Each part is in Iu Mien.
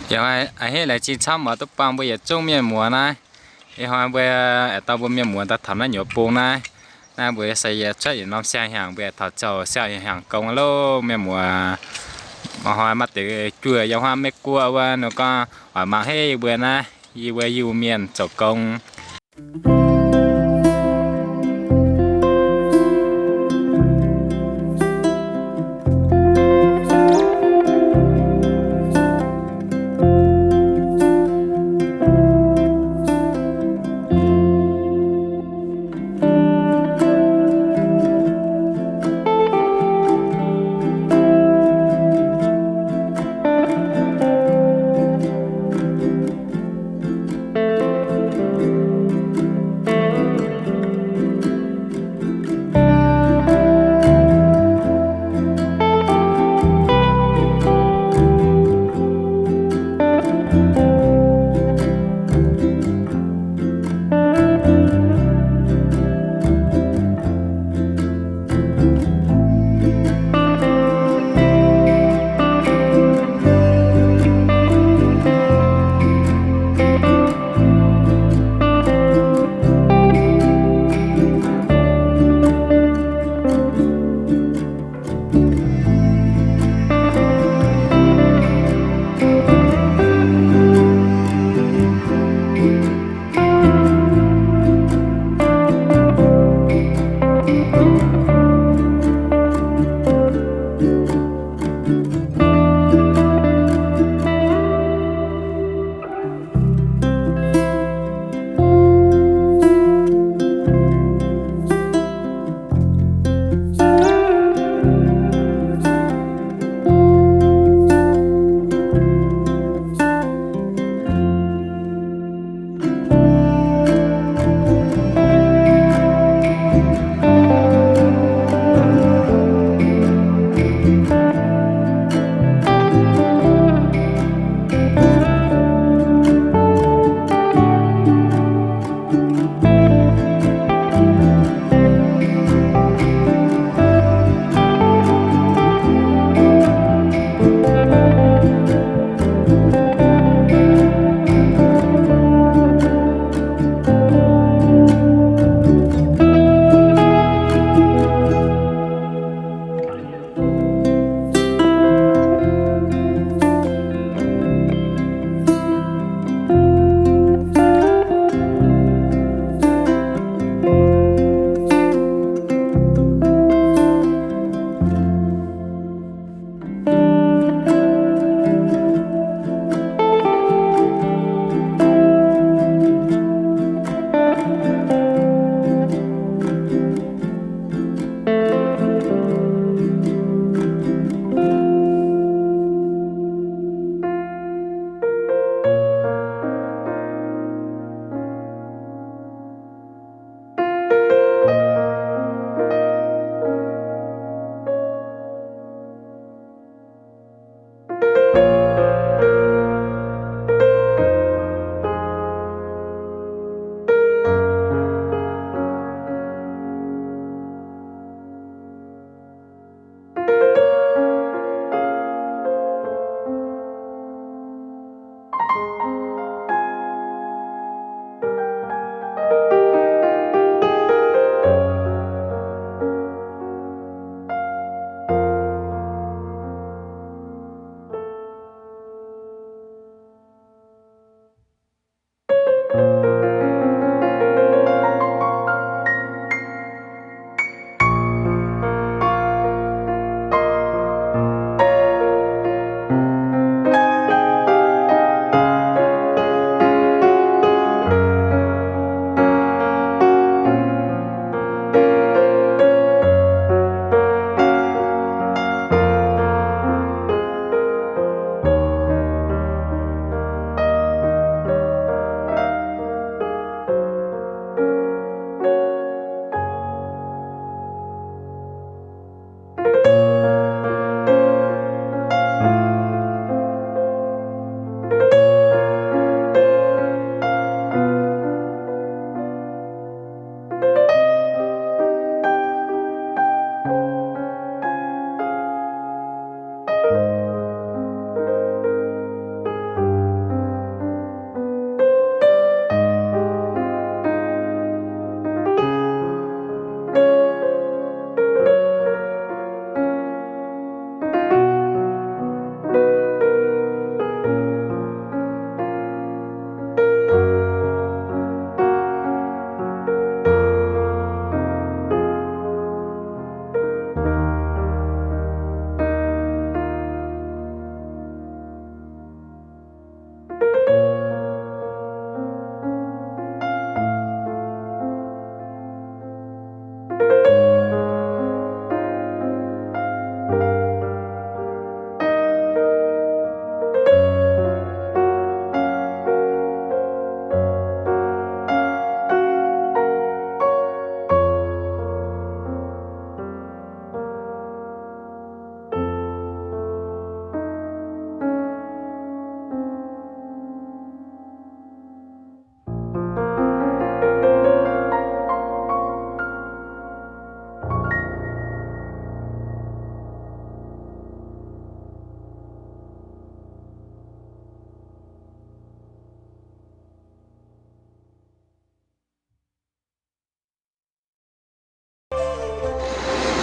Yaac a'hneiv laengz zingh camv oc duqv buangh mbuo yietc zungv mienh muoz naaiv. Ih hnoi mbuo aengx dorh mbuo mienh muoz daaih taux naaiv nyuoz bung naaiv. Naaiv mbuo se yie cuotv yietc norm siang-hnyangx, mbuo taux zoux siang-hnyangx gong loh mienh muoz. Maaih hnoi maaih deix juoh yiem huav Meiv Guoqv wuov, ninh gorngv oix mangc hei yie mbuo naaiv, yie mbuo Iu-Mienh zoux gong.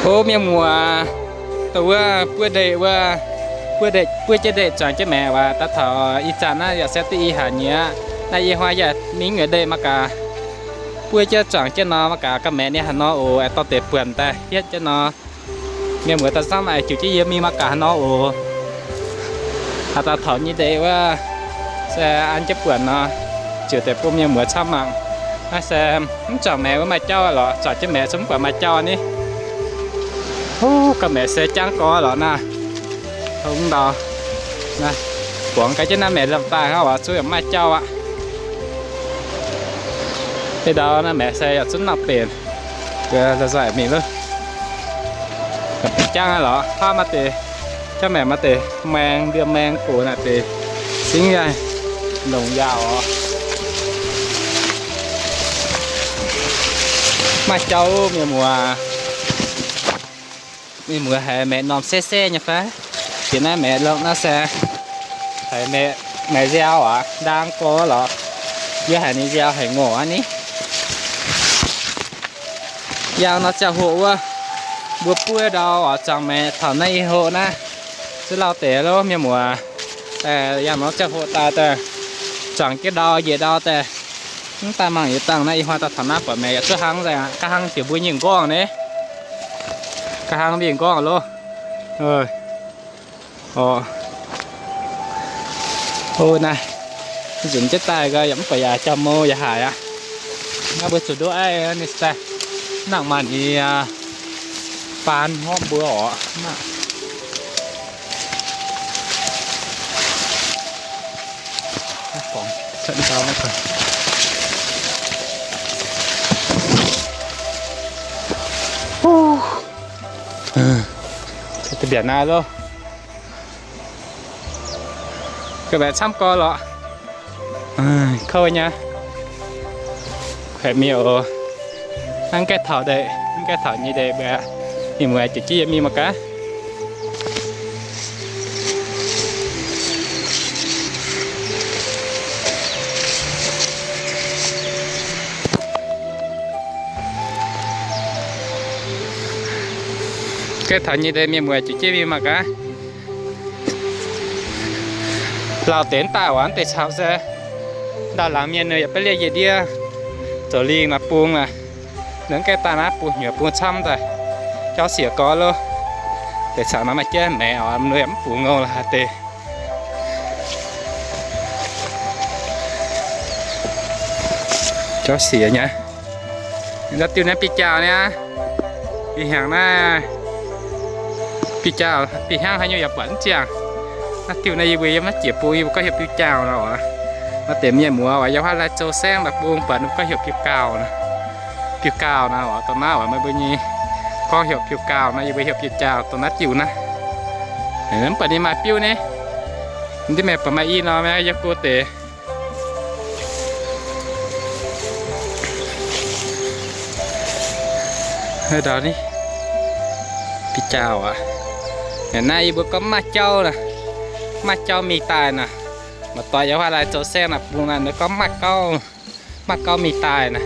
O mienh muoz, dongh wuov buov ndeic wuov, buov ndeic, buov jienv ndeic zuangx jienv maengc waac, daaih taux ih zanc naaiv yaac se duqv i haic nyei aqv. Naaiv ih hnoi yaac mingh nyei ndeic mangc gaax, buov jienv zuangx jienv nor, mangc gaax ga'maeqc ninh haaix nor oc, aengx dorh deix buonc daaih hietv jienv nor. Mienh muoz daaih samv aengx jiu jienv yie mingh mangc gaax haaix nor oc. Haaix dauh taux nyei ndeic wuov, se an jienv buonc nor, ziouc deix bun mienh muoz camv mangc. Naaiv se mv zuangx maengc wuov maaih jauv lorqc, zuangx jienv maengc se mv baac maaih jauv ni. Huv, ga'maeqc se jangv gorx lorqc naaiv. Hungh ndau, buangx gaax jienv naaiv maengc lomh daaih hnangv oc, zuqc yaac maaih jauv aqv. Ih ndau naaiv maengc se yaac zunv nangh benx, nzaaic mingh lo. Jangv aqv lorqc, hnangv maaih deix, jangv maengc maaih deix maeng, ndie-maeng gox naaic deix singv yaac longc yaac oc. Maaih jauv mienh muoz. Mienh muoz haiz maeqc normh se se nyei fai? Jiex naaiv maeqc longh naaiv se haiz maeqc, maeqc nziaaux aqv, ndaang gorx lorqc. Yie haiz ninh nziaaux haic ngorc aqv ni. Yangh nor ziangh hoc wuov, mbuo buov ndau oix zuangx maeqc taux naaiv ih hoc naaiv, zuqc lauh deix lo mienh muoz. Yangh nor ziangh hoc daaih, daaih zuangx jienv ndau njiec ndau daaih. Mv daaih mangc yietc dangh naaiv ih hnoi daaih taux naaiv buatc maeqc yaac zuqc hnangv nzengc aqv, ga'hlang jiex mbuo nyei m'nqorngv ni. Ga'hlang mbuo nyei m'nqorngv lo. Oc, naaiv nzunc jienv daaih gau yaac mv baac yaac jauv mou yaac haic aqv. Naaiv mbuo zuqc nduov aiv ninh se nangc maaih ninh faan horpv mbuo oc. Mbiaauc naaiv loh. Ga'maeqc camv gorx lorqc. Kouv nyei. Kuaeqc mienh oc. Hnangv gaengh taux ndeic, hnangv gaengh taux nyei ndeic mbuo, mienh muoz ziouc jienv yie mingh mangc gaax. Gaengh taux nyei ndeic mienh muoz ziouc jienv mingh mangc gaax. Lauh deix mv daaih oc, mv deix caux se ndau laangz mienh ninh yaac beiv lienh yietc ndiev zoux lingh naaiv bung aqv. Ninh gaengh daaih naaiv bung hnyuoqc bung camv daaih, jauv siec gorx loh. Deix caux naaiv maaih jienv maengc oc, mv bungx ngongh la'haaix deix. Jauv siec nyei. Naaiv diuh naaiv bieqc jauh niaa. Ih hnyangx naaiv bieqc jauh, bieqc hnyangx haaix nyungc yaac buatc mv ziangh. Naaiv diuh naaiv yie mbuo yiem naaiv jiex bung yie mbuo gorngv heuc bieqc jauh nor oc. Maaih deix mienh muoz oc, yiem wuov lai zoux saengv naaiv bung buatc ninh gorngv heuc biuv gauh nor. Biuv gauh nor oc, dongh naaiv oc, meih mbuo nyei gorngv heuc biuv gauh nor, yie mbuo heuc bieqc jauh dongh naaiv diuh naaiv. Mv baac ninh maaih biuv ni. Mv diuh mienh buatc maaih i nor, yie go deix. Ndau ni, biuv jauh aqv. Naaiv yie mbuo gorngv maaih jauv nor, maaih jauv mingh daaih nor. Maaih doix yiem wuov lai zoux saengv naaiv bung naaiv gorngv maaih gauv, maaih gauv mingh daaih nor.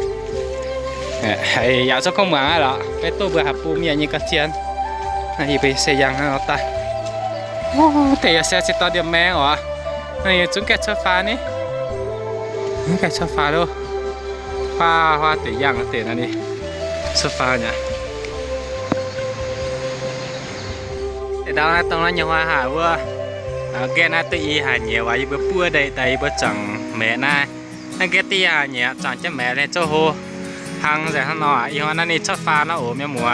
Haiz yaac zungv kungx muangx aqv lorqc, beiv duqv mbuo haaix bung mienh nyei ga'zien. Naaiv yie mbuo se yangh naaiv nor daaih. Deix yaac se ziex dauh ndie-maeng oc. Naaiv ninh zungv gaengh cuotv faah ni. Gaengh cuotv faah loh. Huaav huaav deix yangh deix naaiv ni. Cuotv faah nyei. Deix ndau naaiv dongh naaiv nyei huaav haic wuov. Gaengh naaiv duqv i haic nyieqc waac, yie mbuo buov ndeic daaih yie mbuo zuangx maeqc naaiv. Naaiv gaengh duqv i haic nyieqc zuangx jienv maeqc liuz zouv hlo. Hnangv nzengc hnangv nor, ih hnoi naaiv ninh cuotv faah naaiv oc mienh muoz.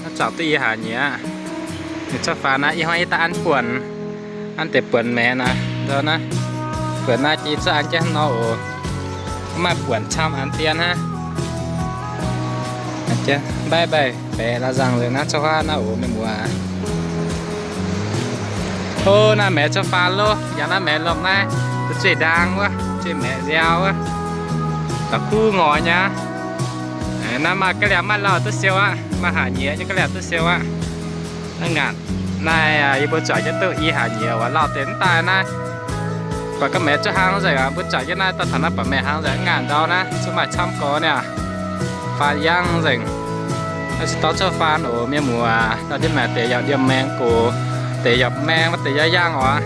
Naaiv zuangx duqv i haic nyieqc. Ninh cuotv faah naaiv ih hnoi yie daaih an buonc, an deix buonc maeqc naaiv, ndau naaiv. Buonc naaiv jiex cuotv an jienv hnangv nor oc. Mv maaih buonc camv an dien hnangv. Mbaih mbaih baeqc la'zanc nzengc naaiv cuotv faah naaiv oc mienh muoz. O, naaiv maeqc cuotv faah loh, yangh naaiv maeqc lomh naaiv, zueih ndaang wuov, zueih maeqc nziaaux wuov, da'kuv ngorc nyei. Naaiv maaih ga'liaauh maiv lauh duqv siou aqv, maaih haac nyieqc nyei ga'liaauh duqv siou aqv. Naaiv ngaanc naaiv yie mbuo zuangx jienv duqv i haac nyieqc waac, lauh deix mv daaih naaiv. Buatc ga'maeqc zuqc hnangv nzengc aqv, mbuo zuangx jienv naaiv daaih taux naaiv buatc maeqc hnangv nzengc, ngaanc ndau naaiv zungv maaih camv gorx niaa. Faah yangh nzengc. Sieqv dorv cuotv faan oc, mienh muoz. Ndau ndiev maaih deix yaac ndiev maeng gox, deix yaac maeng, maaih deix yaac yangh oc.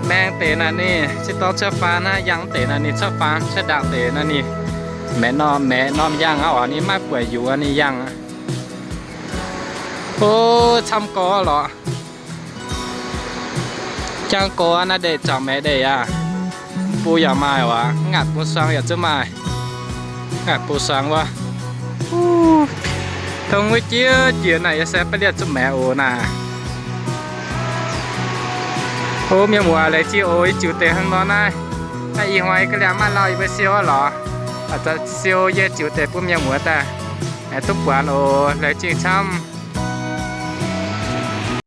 Maeng deix naaic ninh sieqv dorv cuotv faan aqv, yangh deix naaic ninh cuotv faan, cuotv ndaangc deix naaic ninh maeqv norm, maeqv norm yangh aqv oc. Ninh maiv buatc yungz ninh yangh aqv. O, camv gorx lorqc. Jangv gorx naaiv ndeic, zuangx maeqv ndeic aqv. Bun yaac maaih oc, ngaatc bun suang yaac zungv maaih. Ngaatc bun suang wuov. Dongh wuov jiex jiex naaic yie se baav lienh zuqc maeqv oc naaic. O, mienh muoz, laengz zingh oc. Yie ziux deix hnangv nor naaiv. Naaiv ih hnoi ga'liangh maiv lauh yie mbuo siou aqv lorqc. A'zanc siou yie ziux deix bun mienh muoz daaih, aengx duqv buatc oc. Laengz zingh camv.